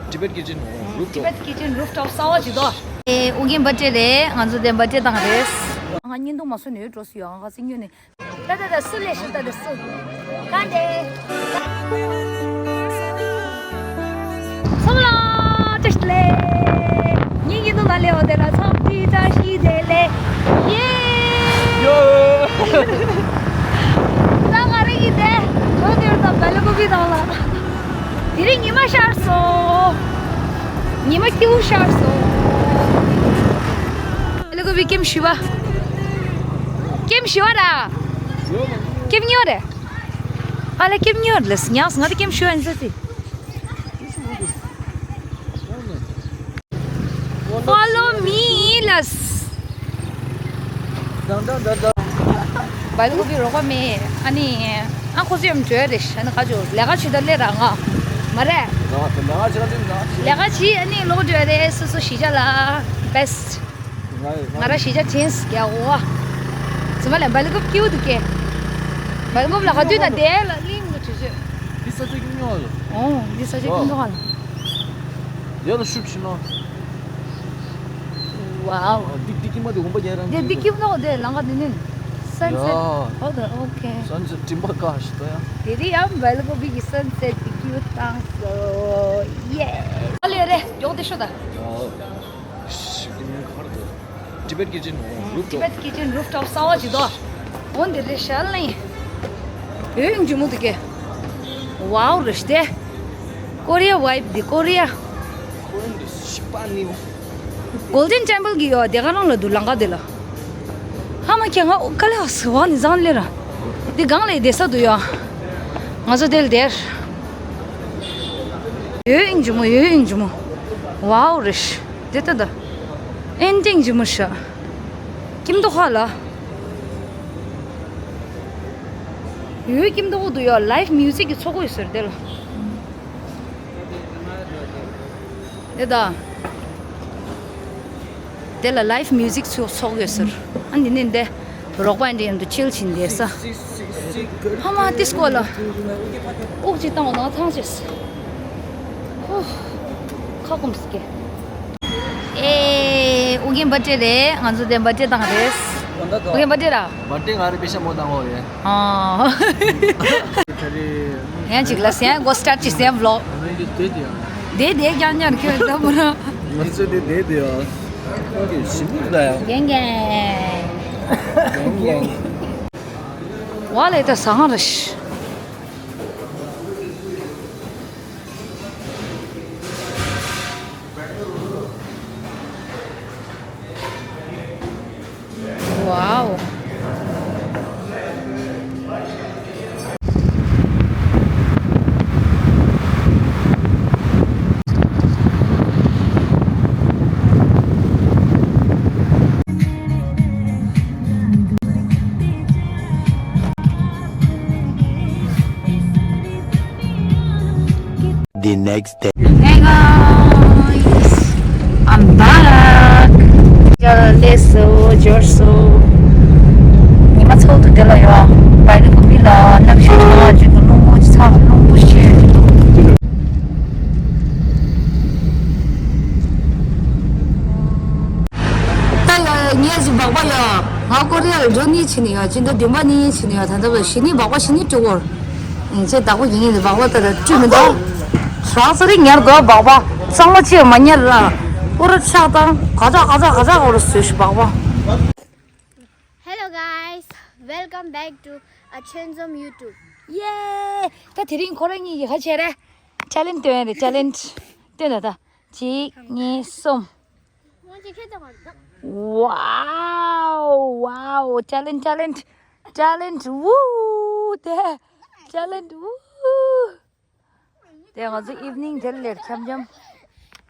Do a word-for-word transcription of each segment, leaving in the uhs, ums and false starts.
Tibet Kitchen rooftop. Tibet Kitchen rooftop གསར་པ་ཅིག་འདུག་ཨེ། ཨུ་རྒྱན་བར་ཌེ་རེད། ང་ཚོ་དེ་བར་ཌེ་བཏང་རེད། ང་བརྙན་ཐུང་མ་བཟོ་ནས་འགྲོ་སུ་ཡོད། ང་ཁ་སང་ཉོས་ནས། ད་ད་ད་སུ་ལས་ཤི་ད་ད་སུ། ག་འདྲེ། ཚང་མ་ལ་བཀྲ་ཤིས་བདེ་ལེགས། ངའི་ཉིན་ཐོ་ན་ལེའོ་དེ་ལ་ཚང་མ་བཀྲ་ཤིས་བདེ་ལེགས། ཡེ། ད་ང་རང་གི་དེ་གྲོ་དེར་དང་བལ་ཀོ་པི་དང་ལ། དེ་རིང་ཉི་མ་ཤར་སོང་། ཉི་མ་སྐྱིད་པོ་ཤར་སོང་། ཨ་ལེ་ཀོ་བི་ཀེམ་ཤི་བ། ཀེམ་ཤི་བ་ར། ཀེམ་ཉོ་རེ། ཨ་ལེ་ཀེམ་ཉོ་རེ་ལེ་སི་ཉག་སི་ང་དེ་ཀེམ་ཤི་བ་ཨིན་ཟེར་ཏེ། Follow me ལ། བལ་ཀོ་པི་རོགས་པ་མེད། ཨ་ནི། ཨ་ཁོ་ཚོ་ཡོམ་འགྲོ་ཡ་རེད། ཨ་ནི་ཁ་ཅོ་ལས་ཀ་བྱེད་ད་ལས་ར་ང་། མ་རེད། ལས་ཀ་བྱེད་ཨ་ནི་ལོག་འགྲོ་ཡ་རེད། སོ་སོ་གཞིས་ཆགས་ལ་best། ང་ར་གཞིས་ཆགས་ཆེན་སི་རྒྱ་འོ། ཙི་མ་ལ་བལ་ཀོ་པི་སྐྱིད་པོ་འདུག་གས། བལ་ཀོ་པི་ལ་ག་དུས་ན་དེ་ལ་གླིང་གི་བྱེད་བྱེད། འདི་ས་ཆ་ཀིམ་ཉོ་ལ། ཨོ། འདི་ས་ཆ་ཀིམ་ཉོ་ལ། ཡ་ལ་ཤུབ་ཕྱིན་ནོ། Wow. ཨ། ཏིག་ཏིག་ཀི་མ་དེ་གོམ་པ་རྒྱག་རང་དེ་ཏིག་ཀིམ་ནོ་དེ་ལང་ག་དེ་ནི། Sunset. ཡ། ཨོ་དེ་ཨོ་ཁེ། Sunset སྤྲིན་པ་དཀར་ཞིག་ད་ཡ། དེ་རི་ཡ་བལ་ཀོ་པི་གི་sunset ཏིག་ཀིམ་བཏང་སོ། ཡེ། ཨ་ལེ་རེ་མགྱོགས་དེ་ཤོད་ད། ཡ། ཤི་ཀི་མིན་གར་དུ། Tibet Kitchen rooftop. Tibet Kitchen rooftop གསར་པ་ཅིག་འདུག་འོ་འདི་རེ་ཤར་ལེ། ཡོད་ཡིན་ཇི་མོ་འདུག་གས། Wow རེ་ཤི་དེ། Korea vibe འདི་Korea། Korean འདི་ཤི་པ་ནི། Golden Temple གི་ཡོད་དེ་ག་རང་ལ་འདུག་ལང་ཀ་དེ་ལ། ཧ་མ་ཁྱེད་ང་ཀ་ལེ་ཧ་སི་བ་ནི་ཟང་ལེ་ར། འདི་གང་ལེ་བསྡད་ས་འདུག་ཡོད། ང་ཚོ་དེ་ལ་དེར། ཡོད་ཡིན་ཇི་མོ་ཡོད་ཡིན་ཇི་མོ། Wow རེ་ཤི། དེ་ལྟ་ད། ཨེན་ཏིང་ཇི་མོ་ཤ། ཀིམ་དོ་ཧ་ལ། ཡོད་ཀིམ་དོ་ཧོ་དུ་ཡོད། Live music གི་ཚོགས་པ་ཡོད་ཟེར་དེ་ལ། དེ་ད། དེ་ལ་live music ཚོགས་ཚོགས་ཡོད་ཟེར། ཨ་འདི་ནི་འདི། རོགས་པ་འདི་ཡང་དུ་ཆིལ་ཕྱིན་བསྡད་ས། ཕ་མ་ཏིས་ཀོ་ལ། དབུགས་ཅིག་བཏང་བ་ན་ཐང་ཆེས། ཧོ། ཁ་སྐོམ་སི་ཀེ། ཨེ། ཨུ་རྒྱན་བར་ཌེ་རེད། ང་ཚོ་དེ་བར་ཌེ་བཏང་རེད། ཨུ་རྒྱན་བར་ཌེ་ར། བར་ཌེ་ང་རེ་པེ་ཤ་མོ་བཏང་བ་རེད། ཨ། ཡང་ཅིག་ལ་སེམས་གོ་སི་ཊར་ཊི་ཅིག་སེམས་བློ། དེ་དེ་ཀྱང་ཉར་ཁྱོད་ལྟ་བུ་ར། ང་ཚོ་དེ་དེ་དེ་ཨ། ཁོང་གི་ཞིམ་པོ་ལ་ཡང་། རྒྱན་རྒྱན། རྒྱན་རྒྱན། ཝ་ལེ་ད་ཟ་ཧང་ར་ཤི། Wow. The next day. Hey guys, I'm back. ཡ་ལས་སོ་འབྱོར་སོ། ཉི་མ་ཚོགས་དུ་དེ་ལ་ཡོད། བལ་ཀོ་པི་ལ་གནམ་གཤིས་ཚ་བ་ཅིག་གི་རླུང་བུ་ཚ་རླུང་བུ་ཤེས་ཀྱི་འདུག་ད་ཡ་ངས་སུ་སྦག་སྦག་ཡ། ང་ཀོ་རི་ཡ་ལ་འགྲོ་ནི་ཕྱིན་ནི་ཡ། ཅི་འདྲ་བདུན་པ་ནི་ཕྱིན་ནི་ཡ། ད་ལྟ་བ་ཞི་ནི་སྦག་སྦག་ཞི་ནི་སྤྲོ་བོར། ཨིན་ཚེ་བདག་པོ་ཡིན་ངེས་སུ་སྦག་སྦག་ད་ལྟ་བཀྲུས་མི་འདུག་ཧྲག་ས་རི་ཉར་དགོས་སྦག་སྦག་གཙང་མ་ཅི་ཡང་མ་ཉར་ར། ཨོ་ར་ཆག་དང་ག་ཅག་ག་ཅག་ག་ཅག་ཨོ་ར་བཟོས་ཤི་སྦག་སྦག Hello guys, welcome back to Achensom YouTube. ཡེ། ད་དེ་རིང་ཁོ་རང་གཉིས་ཀྱིས་ག་བྱས་རེད། ཅ་ལེན་སྟོན་རེད། ཅ་ལེན་སྟོན་ད་ད། གཅིག་གཉིས། གསུམ། Wow, wow, ཅ་ལེན་ཅ་ལེན་ཅ་ལེན། ཝུ། དེ་ཅ་ལེན། ཝུ། དེ་ང་ཚོ་ཨིབ་ནིང་དེར་ལེར་འཁྱམ་འཁྱམ།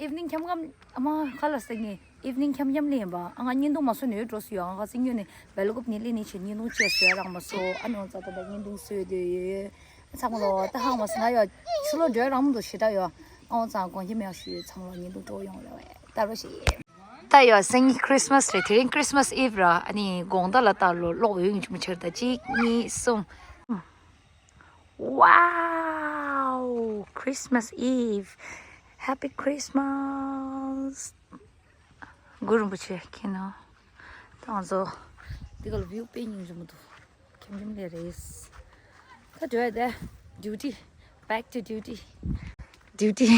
ཨིབ་ནིང་འཁྱམ་འཁྱམ། ཨ་མ་ཁ་ལ་ཟེར་ངེས། ཨིབ་ནིང་འཁྱམ་འཁྱམ་ལེན་པ། ཨ་ང་བརྙན་ཐུང་མ་བཟོ་ནས་འགྲོ་སུ་ཡོད། ཨ་ང་སེང་ཉོ་ནས་བལ་ཀོབ་ནས་ལེན་ནས་བྱེད་བརྙན་ཐུང་བཅས་བཟོས་རག་མ་སོ། ཨ་ནི་ང་ཚ་ད་ལྟ་བརྙན་ཐུང་བཟོས་དེ་ཡོད། ཚང་མ་ལོ་ད་ཧང་མ་སོང་ང་ཡོད། ཆུ་ལོ་འགྲོ་རག་མ་འདུག་ཞེ་དྲག་ཡོད། ཨ་ང་ཚ་དགོངས་ཀྱི་མེད་ཞུ། ཚང་མ་ལོ་བརྙན་ཐུང་འགྲོ་ཡོང་རེ་བས་ད་རོ་ཞེས། ད་ཡོད་སེང་ཉིན་ཁྲིས་མས་རེད། དེ་རིང་ཁྲིས་མས་ཨིབ་ར། ཨ་ནི་དགོང་དག་ལ་ད་ལོ་གློག་འོད་ཡོང་ཆུ་མ་ཆེར་ད་གཅིག་གཉིས་གསུམ། Wow! Christmas Eve! Happy Christmas. གུ་རུ་རིན་པོ་ཆེ་ཁྱེད་ནང་ད་ང་ཚོ་འདི་ག་ལ་བིའུ་དཔེ་སྙིང་རྗེ་མོ་འདུག་ཁྱིམ་ཁྱིམ་ལས་རེད། ད་འགྲོ་ཡ་དེ། Duty. Back to duty. Duty.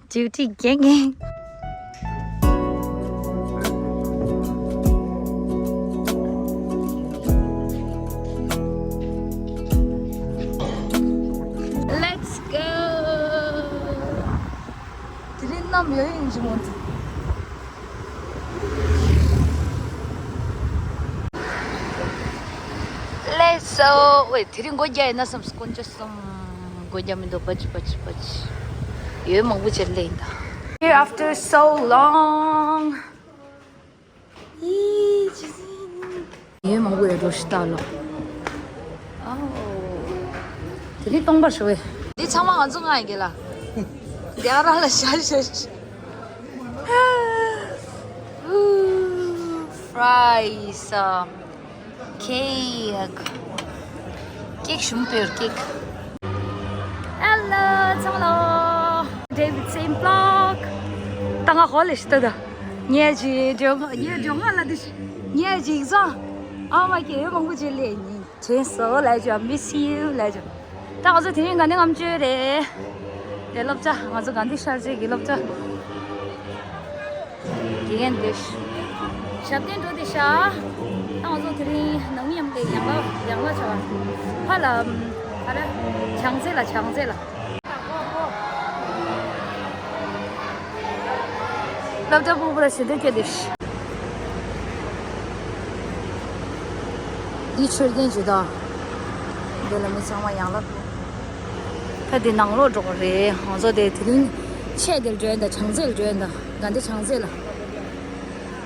Duty gang gang. Let's go. དེ་རིང་གནམ་ཡོད་ཡིན་གྱི་མོ། ལེགས་སོ། ཝེ། དེ་རིང་སྒོ་རྒྱག་ཡིན་ན་བསམ། དཀོན་མཆོག་གསུམ། སྒོ་རྒྱག་མི་འདུག་པ་ཅི་པ་ཅི་པ་ཅི། ཡོད་མང་པོ་ཅིག་སླེབས་ཡིན་ད། After so long. ཡོད་མང་པོ་ཡོད་འགྲོ་ཤི་ད་ལོ། ཨའོ། དེ་རིང་སྟོང་པར་ཞུ་བས། འདི་ཚང་མ་ང་ཚོ་ང་ཡི་གེ་ལ། འདི་ཨ་ར་ལ་ཤ་ཤ་ཤ། Ooh, fries, um, cake. Cake ཞུམ་པོ་ཡོད། Cake. Hello ཚང་མ་ལོ། David Same Vlog. ད་ང་ཧོ་ལེ་ཤི་ད་ད། ངས་ཅི་འགྲོ་ང་ངས་འགྲོ་ང་ལ་འདི་ངས་ཅི་ཟ། ཨ་མ་ཀེ་མང་པོ་ཅི་ལེ་ཉིན། དྲན་སོང་ལབ་བྱས། Miss you ལབ་བྱས། ད་ང་ཚོ་དེ་རིང་ག་འདྲ་ངམ་བཅོས་རེད། དེ་སློབ་གྲྭ་ང་ཚོ་ག་འདྲ་ཤར་རྗེས་ཀྱི་སློབ་གྲྭ། དགེ་རྒན་འདི། ཞབས་བརྟན་འགྲོ་དེ་ཤ། ད་ང་ཚོ་དེ་རིང་ནང་མི་མཉམ་དུ་ཡང་ལ་ཡང་ལ་བྱ་བ། ཕ་ལ། ཨ་ར། བྱང་རྩེ་ལ། བྱང་རྩེ་ལ། སློབ་གྲྭ་ཕུག་པ་ལ་ཞེ་འདོད་སྐྱེས་ཏེ། འདི་མཆོད་རྟེན་ཅིག་དང་། འདི་ལ་མི་ཚང་མ་ཡང་ལ། ད་འདི་ནང་ལོགས་འགྲོ་གི་རེད། ང་ཚོ་དེ་དེ་རིང་ཆེད་དེར་འགྲོ་ཡིན་ད། བྱང་རྩེ་ལ་འགྲོ་ཡིན་ད། དགའ་ལྡན་བྱང་རྩེ་ལ།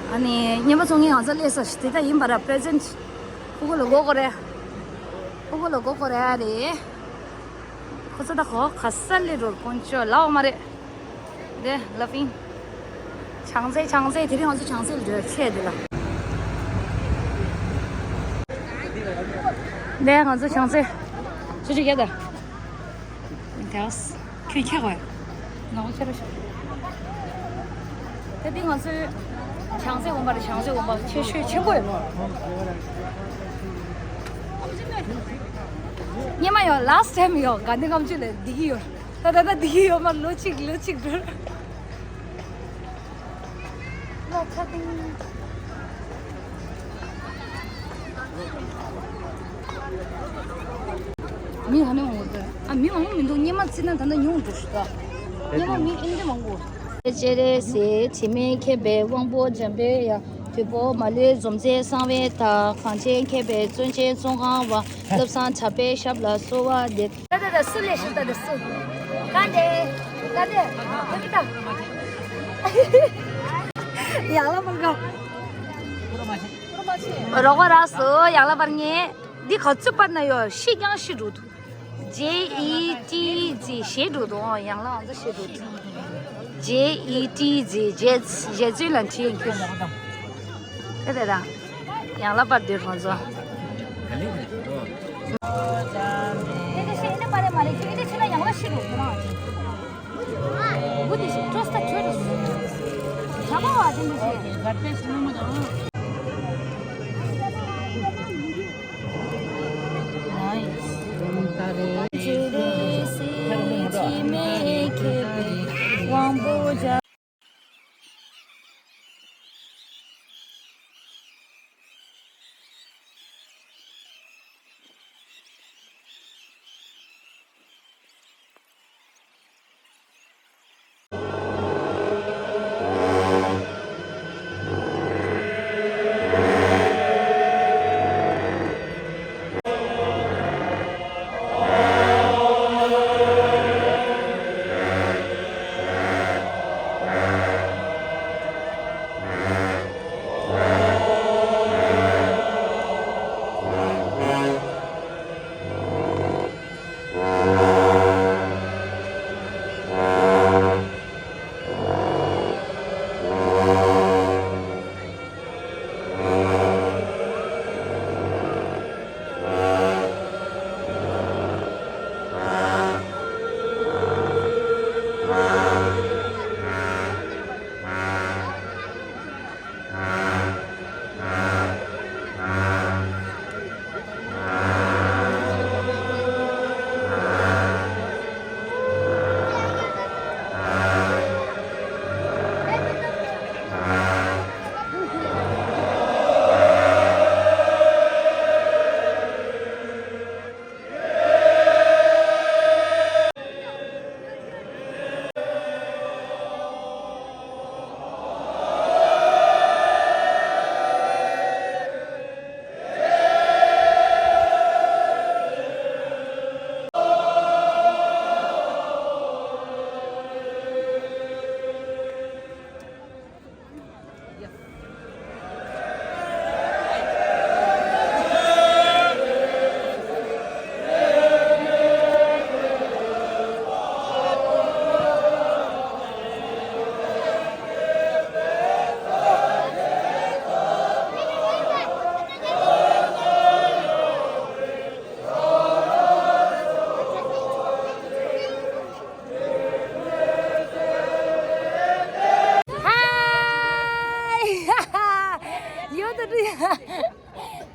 ཨ་ནི་སྨྱོན་པ་ཚོ་ངས་ང་ཚོ་སླེབས་ས་ཞིག་དེ་ད་ཡིན་པ་ར། པེ་རེ་ཛེན་ཕྲི་ཕྲུ་གུ་ལ་དགོས་དགོས་རེད། ཕྲུ་གུ་ལ་དགོས་དགོས་རེད་རེད། ཁོ་ཚོ་ད་ཁོ་ག་ས་སླེབས་འགྲོ་དཀོན་མཆོག་ལབ་མ་རེད། དེ་ལ་ཕིང་། བྱང་རྩེ། བྱང་རྩེ། དེ་རིང་ང་ཚོ་བྱང་རྩེ་ལ་འགྲོ་ཆེད་དེ་ལ། དེ་ང་ཚོ་བྱང་རྩེ། ཆུ་ཆུ་རྒྱ་དར། དེ་ཁྱོད་ཁྱེད་གོ། ནང་ཁྱེད་རོ་ཤོག་དེ་དེ་ང་ཚོའི་བྱང་རྩེ་དགོན་པ་རེད། བྱང་རྩེ་དགོན་པ་ཆེ་ཤོས་ཆེན་པོ་ཡོད་ནོ། སྙེ་མ་ཡོད། Last time ཡོད། དགའ་ལྡན་ལྔ་མཆོད་ལ་བསྡད་ཀྱི་ཡོད། ད་ད་ད་འདི་ཡོད་མ། ལོ་གཅིག་ལོ་གཅིག་འགྲོ། ལ་ཆ་ཏིང་། མི་ཧ་ནེ་འོང་གི་འདུག་ཨ། མི་མང་པོ་མི་འདུག་སྙེ་མ་བརྩིས་ན་ད་ལྟ་ཉུང་འགྲོ་ཞིག་ད། སྙེ་མ་མི་ཨིན་དེ་མང་པོ། སྤྱན་རས་གཟིགས་དྲི་མེད་མཁྱེན་པའི་དབང་པོ་འཇམ་པའི་དབྱངས། དུས་འཁོར་མ་ལུས་འཛོམས་མཛད་གསང་བའི་བདག་གངས་ཅན་མཁྱེན་པའི་བརྩོན་ཆེན་ཙོང་ཁ་པ། བློ་བཟང་གྲགས་པའི་ཞབས་ལ་གསོལ་བ་འདེབས། ད་ད་ད་སུ་ལས་ཞུ། ད་ད་སུ། ཀ་འདེ། ཀ་འདེ། ཀ་འདེ། ཡག་ལ་པར་ག་རོགས་པ་རག་སོ། ཡག་ལ་པར་ངས། འདི་ག་ཚོད་པར་ན་ཡོད། ཤི་ཀྱང་ཤི་འགྲོ་འདུག J E T Z ཞེས་འགྲོ་འདུག་ཡང་ལ་ང་ཚོ་ཞེས་འགྲོ་འདུག J E T Z ཞེས་ཞེས་ཚུལ་ལ་འཁྲིད་ཡིན་ཁྱོད། དེ་དེ་དང་། ཡང་ལ་པར་འདིར་ང་ཚོ། དེ་དེ་ཤེས་ཨེ་འདྲ་པར་རེད་མ་རེད། ཁྱོད་ཨེ་འདྲ་ཆེ་ན་ཡང་ལ་ཤི་འགྲོ་འདུག་ན། བུ་དེ་ཤི་ཀྲོས་ད་ཁྱོད་རེད། ཞྭ་མོ་བ་དེ་འདྲ་ཤེས།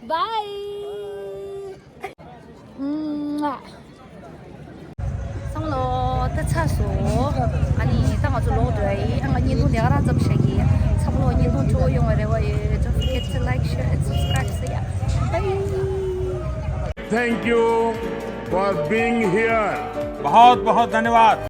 Bye. བསམ་བློ་ད་ཚར་སོང་། ཨ་ནི་ད་ང་ཚོ་ལོག་འགྲོ་ཡ་ཡིན། ད་ང་བརྙན་ཐུང་དེ་ག་རང་ཙམ་བཞག་གི། བསམ་བློ་བརྙན་ཐུང་ཆོ་ཡོང་བའི་རེ་བ་ཡོད། Don't forget to like, share and subscribe. See ya. Bye. Thank you for being here. बहुत बहुत धन्यवाद।